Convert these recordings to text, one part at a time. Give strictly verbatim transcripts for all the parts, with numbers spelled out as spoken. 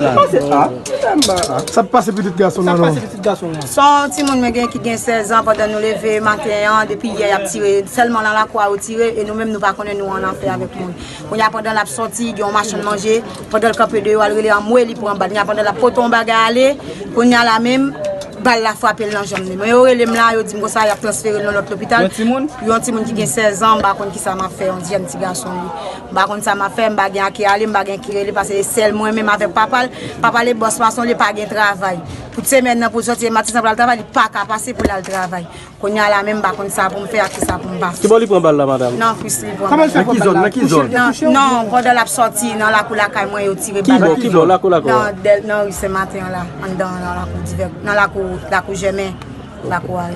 Sa ap pase pitit gason nan non. Se yon timoun mwen gen ki gen sèz an, pandan nou leve maten an, depi yè y ap tire, sèlman nan lakou a yo tire, e nou menm nou pa konnen nou an lanfè avèk moun. Kounye a pandan l ap sòti, gen yon machann manje, pandan l kanpe deyò, al rele anmwe, li pran bal. Kounye a pandan l ap pote yon bagay ale, kounye a la menm, bal la frape l nan janm li. Mwen yo rele m la, yo di m konsa, y ap transfere l nan lòt lopital. Yon timoun? Yon timoun ki gen sèz an, m pa konn kisa m ap fè, yon jèn ti gason li. M pa konn sa m ap fè, m pa gen a ki ale, m pa gen ki rele, paske se sèl mwen menm avèk papa l. Papa l e bòs mason, li pa gen travay. Tout semèn nan pou l sòti, e Matisan pou l al travay, li pa ka pase pou l al travay. Kounye a la menm, m pa konn sa pou m fè ak kisa pou m pase. Kibò li pran bal la, madanm? Nan kwis li pran bal la. Nan ki zòn? Nan ki zòn? Nan, non, pandan l ap sòti, nan lakou lakay mwen, yo tire bal la. Kibò, kibò, lakou, lakou? Nan, nan ri Sen Maten an la, anndan, nan lakou divè, nan lakou, lakou Jèmen, lakou a.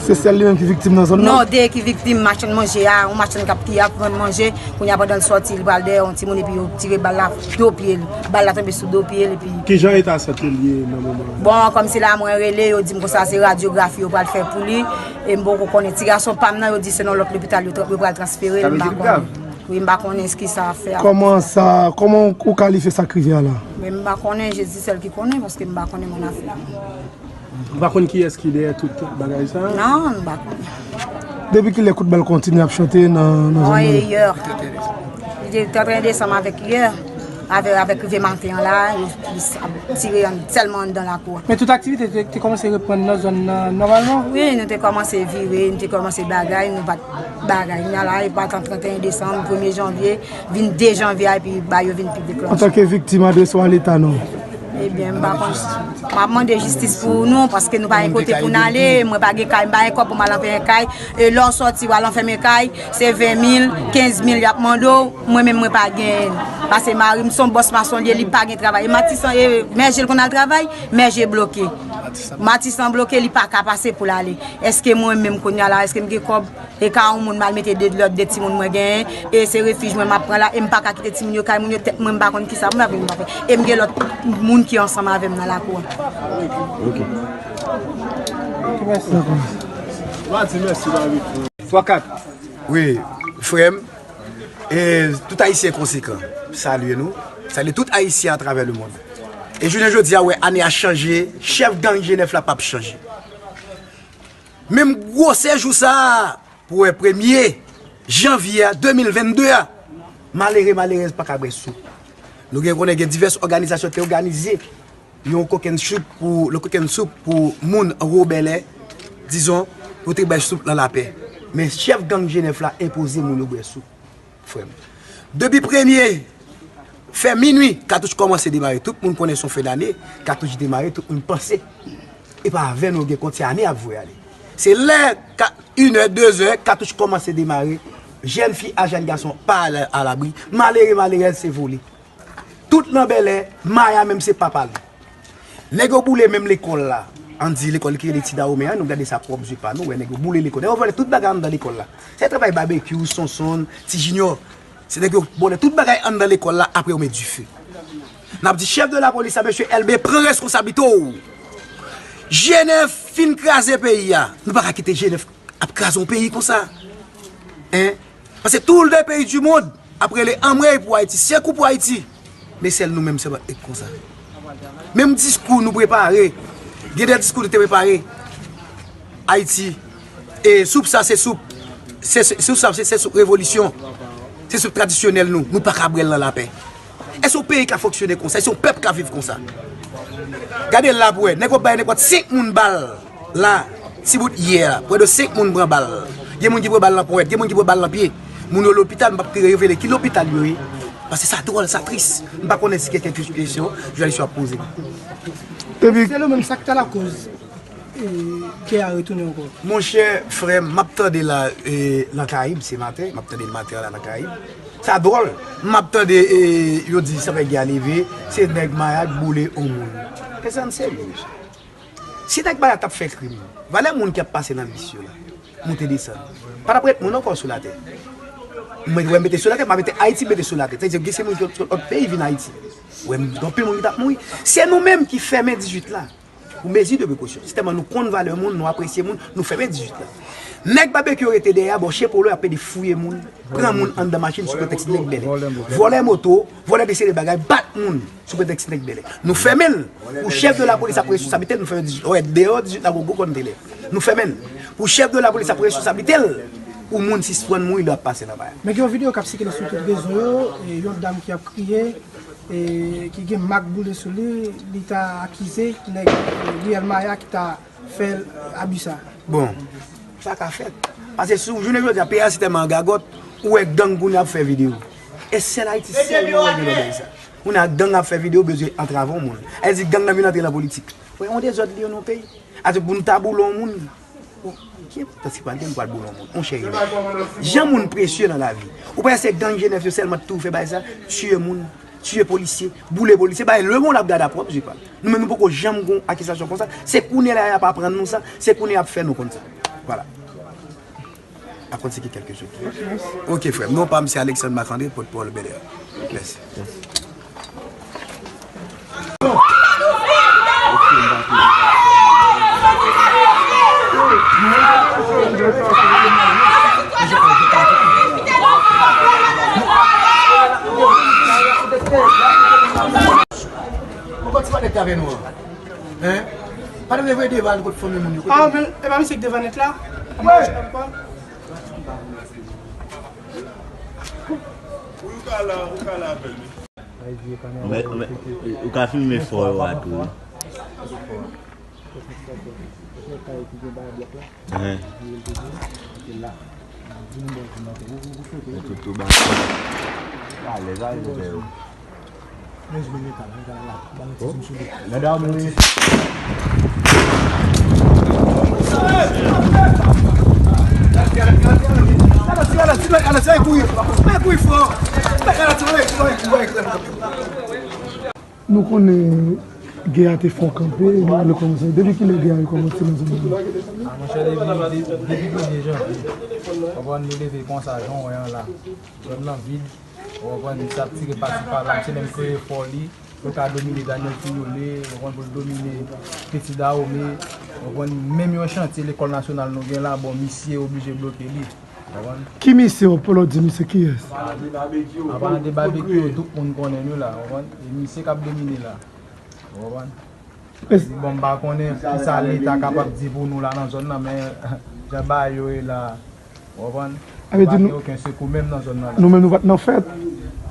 Se sèl li menm ki viktim nan zòn nan? Non, de ki viktim, machann manje a, yon machann k ap, ki ap vann manje, kounye a pandan l sòti, li pral dèyè yon timoun epi yo tire bal la, do pye l. Bal la tonbe sou do pye l epi. Kijan eta sante l ye nan moman an? Bon, kòmsi la mwen rele, yo di m konsa se radyografi yo pral fè pou li. E m poko konnen. Ti gason pa m nan, yo di se nan lòt lopital yo tra-, yo pral transfere l, m pa konnen. Wi, m pa konnen kisa ap fè a. Kòman sa, kòman ou kalifye sa k rive a la? Men m pa konnen, Jezi sèl ki konnen, paske m pa konnen moun afè a. Ou pa konn kiyès ki dèyè tout bagay sa? Non, m pa konnen. Depi kilè kout bal kontinye ap chante nan, nan zòn nan? Yè. Li te trannteyen desanm avèk yè, avè-, avèk rive maten an la, li, li s-, ap tire an, sèlman anndan lakou a. Men tout aktivite te, te kòmanse reprann nan zòn nan nòmalman? Wi, nou te kòmanse vire, nou te kòmanse bagay, nou pa t bagay. Kounye a la, e pa tan trannteyen desanm, premye janvye, vin de janvye a, epi bagay yo vin pi deklannche. Antanke viktim, adrese w a Leta, non? Ebyen, m pa konn. M ap mande jistis pou nou, paske nou pa gen kote pou n ale. Mwen pa gen kay, m pa gen kòb pou m al anfèmen kay. E lè w sòti, w al anfèmen kay, se ven mil, kenz mil y ap mande w. Mwen menm, mwen pa genyen. Paske mari m se yon bòs mason li ye, li pa gen travay. E Matisan, e Mèje l konn al travay, Mèje bloke. Matisan bloke, li pa ka pase pou l ale. Èske mwen menm kounye a la, èske m gen kòb? E ka yon moun m al mete de lòt de timoun mwen genyen, e se refij mwen m ap pran la, e m pa ka kite timoun yo kay moun yo, tèt mwen m pa konn kisa pou m fè, pou m pa fè. E m gen lòt moun ki ansanm avè m nan lakou a. Ok. Mèsi. Twa kat. Wi, frè m, e tout Ayisyen konsekan, salye nou, salye tout Ayisyen atravè lemonn. E jounen jodi a, wè, ane a chanje, chèf gang G nèf la p ap chanje. Menm gwosè jou sa a, pou wè premye janvye a de mil vennde a, malere, malerèz pa ka bwè soup. Nou gen konnen gen divès òganizasyon te òganize yon kokenn soup pou, le kokenn soup pou moun Wobèlè, dizon, pou te bwè soup nan lapè. Men chèf gang G nèf la enpoze moun yo bwè soup. Frè m. Depi premye, fè minwi, katouch kòmanse demare. Tout moun konnen se yon fen dane, katouch demare, tout moun panse. E pa avè nou gen kont, se ane ap voye ale. Se lè ka, inè, dezè, katouch kòmanse demare. Jèn fi a jèn gason pa al alabri. Malere, malerèz se vole. Tout nan bèlè, Maya menm se pa pale. Nèg yo boule menm lekòl la. Ann di lekòl ki rele Ti Dawomen an, nou gade sa pwòp zye pa nou, wè nèg yo boule lekòl. Nèg yo vòlè tout bagay anndan lekòl la. Se travay Babekyou, Sonsonn, Ti Jinyò. Se nèg yo vòlè tout bagay anndan lekòl la, apre yo met dife. N ap di chèf de lapolis la, mesye Elbe, pran reskonsablite w. G nèf fin kraze peyi a. Nou pa ka kite G nèf ap kraze yon peyi konsa. Hein? Paske tout le peyi di mond ap rele anmwey pou Ayiti, sekou pou Ayiti. Men sèl nou menm sèlman k konsa. Menm diskou nou prepare, gen de diskou nou te prepare. Ayiti, e soup sa se soup, se, se, soup sa se, se soup revolisyon. Se soup tradisyonèl nou, nou pa ka bwè l nan lapè. Èske yon peyi ka fonksyone konsa? Èske yon pèp ka viv konsa? Gade l la pou wè, nèg yo bay nenpòt senk moun bal la, ti bout yè a, prè de senk moun pran bal. Gen moun ki pran bal nan ponyèt, gen moun ki pran bal nan pye. Moun yo lopital, m p ap te revele ki lopital yo ye. Paske sa dwòl, sa tris. M pa konnen si gen kèk kesyon jounalis yo ap poze. Epi selon ou menm, sa k ta lakoz e, kè a retounen ankò? Monchè, frè m, m ap tande la, e, nan Karayib se maten, m ap tande l maten an la nan Karayib. Sa dwòl, m ap tande, e, yo di Sanfè Gè a leve, se nèg Maya k boule on moun. Pèsonn serye, mesye. Si nèg Maya t ap fè krim, valè moun ki ap pase nan bis yo la, moute desann, pa t ap ret moun ankò sou latè. Mwen, wè mete sou latè, m a mete Ayiti mete sou latè. Sètadi gen se moun ki sot lòt peyi vin Ayiti. Wè, gen anpil moun ki t ap mouri. Se nou menm ki fèmen dizuit la. Pou mezi de prekosyon. Sèlman nou konn valè moun, nou apresye moun, nou fèmen dizuit la. Nèg Babekyou yo rete dèyè a, bò Chevrolet ap pede fouye moun, pran moun anndan machin sou pretèks nèg bèlè. Vòlè moto, vòlè de seri bagay, bat moun sou pretèks nèg bèlè. Nou fèmen l. Pou chèf de lapolis ap pran responsablite l, nou fèmen dizuit. Wè, deyò dizuit la, gwo gwo kòn tele. Nou fèmen l. Pou chèf de lapolis ap pran responsablite l, pou moun sispann mouri lè ap pase nan bay. Men gen yon videyo k ap sikile sou tout rezo yo, e yon dam ki ap kriye, e ki gen mak boule sou li, li ta akize nèg, e, Riel Maya ki ta fè abi sa. Bon, sa ka fèt. Paske si w jounen jodi a, peyi a si tèlman an gagòt, ou wè gang kounye a ap fè videyo. E sèl Ayiti sèlman ou wè gen bagay sa. Kounye a gang ap fè videyo, bezwen antrave yon moun. Sa vle di gang nan vin antre nan politik. Wè, yon dezòd li yo nan peyi. Ase pou n ta boule yon moun. Bon, ki enpòtans ki pral gen pou al boule yon moun? Monchè, jan moun presye nan lavi. Ou panse se gang G nèf yo sèlman ki toujou fè bagay sa? Tiye moun, tiye polisye, boule polisye, bagay lemonn ap gade a pwòp zye pa l. Nou menm nou poko janm gon akizasyon konsa. Se kounye la y ap aprann nou sa, se kounye y ap fè nou konn sa. Vwala. Aprann se ki kèlke sòt. Ok, frè m. Non pa m se Alexandre Marc-André, pòtpawòl Bèlè. Mèsi. Poukò ti pa nèg ki avè nou an? Hein? Pa nou voye devan nou kot fanmi moun yo. Ah, men, e pa misye ki devan nèt la? Wi. Ou ka la, ou ka la avè l. Ou mèt, ou mèt, ou ka filme fò yo a tou, wi. Hein. Mèt tout tou ba. Alèz, alèz, frè yo. Nan dòmi, wi. Nou konnen gè a te fè yon kanpe, epi l rekòmanse. Depi kilè gè a rekòmanse nan zòn nan? A, monchè, depi, de-, depi premye janvye. Konprann, nou leve konsa, jan w wè an la. Zòn nan vid. Ou konprann, misye ap tire pati pala, misye menm kreye fò li, pou l ka domine Daniel Fillolé, ou konprann, pou l domine Petit Dahomey, ou konprann, menm yon chantye lekòl nasyonal nou gen la, bon, misye oblije bloke li, ou konprann. Ki misye, w, pou lè w di misye kiyès? Apa de Babekyou, tout moun konnen nou la, ou konprann, e misye k ap domine la, ou konprann. Bon, m pa konnen kisa Leta kapab di pou nou la nan zòn nan, men jan bagay yo ye la, ou konprann? Sa vle di pa gen okenn sekou menm nan zòn nan la. Nou menm nou pa t nan fèt.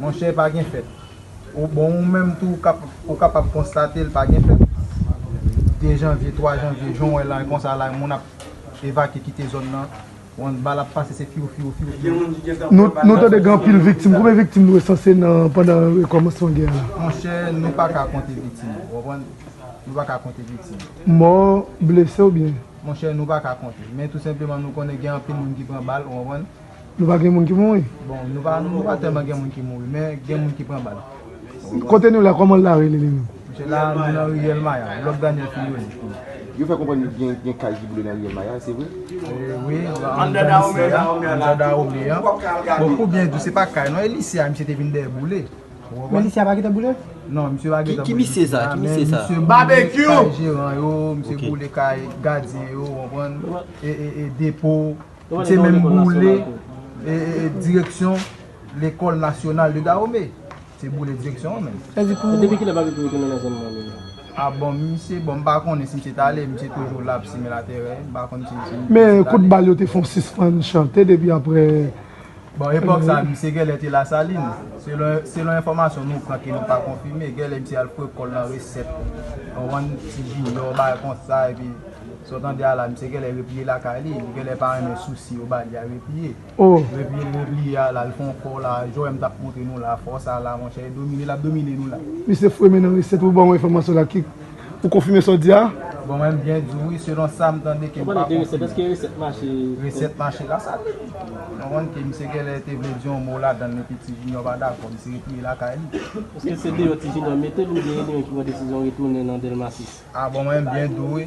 Monchè, pa gen fèt. Ou, bon, ou menm tou, ou kap-, ou kapab konstate l pa gen fèt. De janvye, twa janvye, jan w wè la, konsa la, moun ap evakye kite zòn nan. Bon, bal ap pase, se fyou, fyou, fyou, fyou. Nou, nou tande gen anpil viktim. Konbyen viktim nou resanse nan, pandan kòmansman gè a la? Monchè, nou pa ka konte viktim, ou konprann? Nou pa ka konte viktim. Mò, blese oubyen? Monchè, nou pa ka konte. Men tou senpleman, nou konnen gen anpil moun ki pran bal, ou konprann? Nou pa gen moun ki mouri? Bon, nou pa, nou pa tèlman gen moun ki mouri, men gen moun ki pran bal. Kote nou la, kòman la rele li menm? Monchè, la, nou nan ri Riel Maya, blòk Daniel Fillolé. Yo fè konprann gen, gen kay ki boule nan Riel Maya, se vre? E, wi, anndan lise a, anndan Dahomey an. Bon, pou byen di w, se pa kay, non, e lise a, misye te vin dèyè boule. Men lise a pa gentan boule? Non, misye pa gentan boule. Ki misye sa? Ki misye sa? Misye boule kay jeran yo, misye boule kay gadyen yo, ou konprann? E, e, e depo. Misye menm boule, e, e, e direksyon lekòl nasyonal de Dahomey. Se boule direksyon an menm. Sa di pou... Depi kilè Babekyou retounen nan zòn nan menm? A bon, misye, bon, m pa konnen si misye t ale, misye toujou la ap simen latèrè, m pa konn si, si... Men kout bal yo te fè yon sispann chante depi apre. Bon, epòk sa, misye genlè te Lasalin. Selon, selon enfòmasyon nou pran ke nou pa konfime, genlè misye al foure kò l nan Resèt. Konprann, Ti Jinyo, bagay konsa, epi sa w tande a la, misye genlè repliye lakay li, li genlè pa renmen sousi yo ba li a, repliye. Oh. Repliye, repliye a la, l fè yon fò la, jan w wè m t ap montre nou la, fò sa la, monchè, domine, l ap domine nou la. Misye foure men nan Resèt, ou ban mwen enfòmasyon la, ki, ou konfime sa w di a? Bon, mwen, m byen di w, wi, selon sa m tande ke m pa konfime. Ou pale de Resèt, èske Resèt mache? Resèt mache Lasalin. Ou konprann ke misye genlè te vle di yon mo ladan l, epi Ti Jinyo pa dakò, misye repliye lakay li. Èske se deyò Ti Jinyo mete l oubyen li menm ki pran desizyon retounen nan Dèlma sis? A bon, mwen, m byen di w, wi.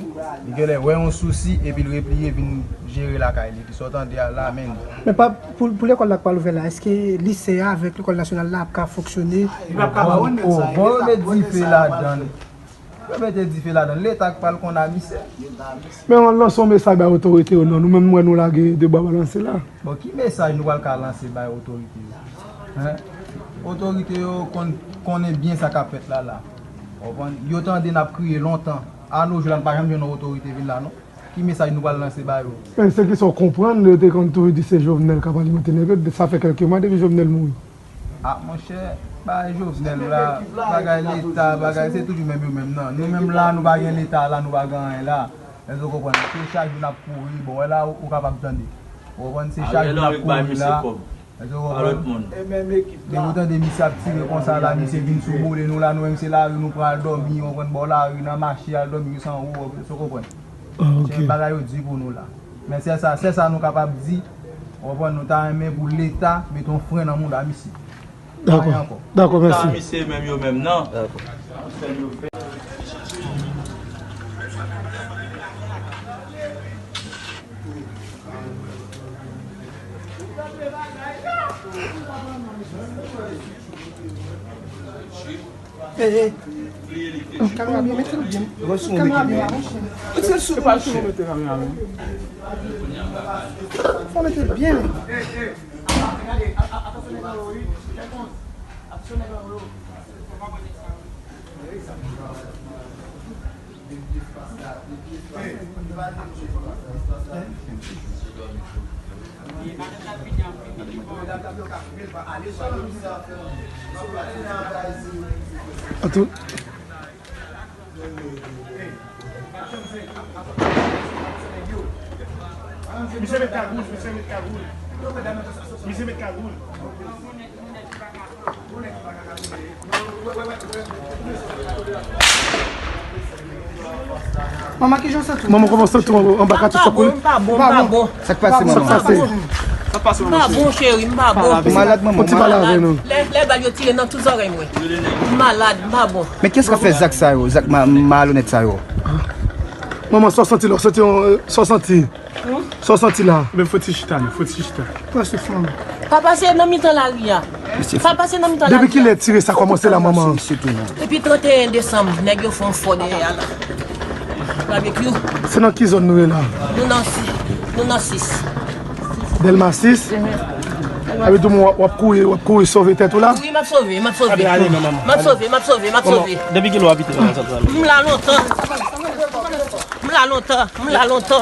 Li genlè wè yon sousi epi l repliye vin jere lakay li. Epi sa w tande a la, men. Men pa, pou, pou lekòl la k pral ouvè la, èske lise a avèk lekòl nasyonal la ap ka fonksyone? Li p ap ka ba w menm sa. Bon, bon, yo met dife ladan l. Yo mete dife ladan l, Leta k pral konn a misye. Men ann lanse yon mesaj bay otorite yo non, nou menm m wè nou lage de bwa balanse la. Bon, ki mesaj nou pral ka lanse bay otorite yo? Hen? Otorite yo konn, konnen byen sa k ap fèt la la. Ou konprann? Yo tande n ap kriye lontan. A no jou la, n pa janm jwenn yon otorite vin la non. Ki mesaj nou pral lanse ba yo? Men se ki sa w konprann, yo te konn toujou di se Jovenel k ap alimante nèg yo, sa fè kèlke mwa depi Jovenel mouri. Ah, monchè, bagay Jovenel la, bagay Leta, bagay, se toujou menm yo menm nan. Nou menm la, nou pa gen Leta la, nou pa gen anyen la. Èske w konprann? Se chak jou n ap kouri, bon, wè la, ou, ou kapab tande. Ou konprann? Se chak jou n ap kouri la. Èske w konprann? Depi w tande misye ap tire konsa la, misye vin sou bole nou la, nou menm se lari nou pran al dòmi, ou konprann, bò lari, nan mache al dòmi san ou, èske w konprann? Ah, ok. Se bagay yo di pou nou la. Men se sa, se sa nou kapab di. Ou konprann, nou ta renmen pou Leta mete yon fren nan mouda misye. Dakò. Anyen ankò. Dakò, mèsi. Sa misye menm yo menm nan. Dakò. Hey, hey. Kamera byen, mete l byen. Kamera byen, monchè. Mete l sou mwen, monchè. Fò mete l byen. Atou. Misye met kagoul, misye met kagoul. Misye met kagoul. Manman, kijan w santi w? Manman, kòman w santi w anba katouch la? M pa bon, m pa bon, m pa bon. Sa k pase, manman? Sa k pase? M pa bon, cheri, m pa bon. Ou malad, manman? Fò ti pale avè nou. Lè, lè bal yo tire nan tout zòrèy mwen. M malad, m pa bon. Men kiyès k ap fè zak sa yo, zak ma-, malonèt sa yo? Manman, sa w santi la? W santi yon, sa w santi? Sa w santi la? Men fò ti chita, non, fò ti chita. Pase fanm. Pa pase nan mitan lari a. Pa pase nan mitan lari a. Depi kilè tire sa kòmanse la, manman? Depi trannteyen desanm, nèg yo fè yon fò dèyè a la. Babekyou. Se nan ki zòn nou ye la? Nou nan si-, nou nan sis. Dèlma sis? Mhm. Sa vle di w ap, w ap kouri, w ap kouri sove tèt ou la? Wi, m ap sove, m ap sove. M ap sove, m ap sove, m ap sove. Depi kilè w abite nan zòn sa? M la lontan. M la lontan, m la lontan.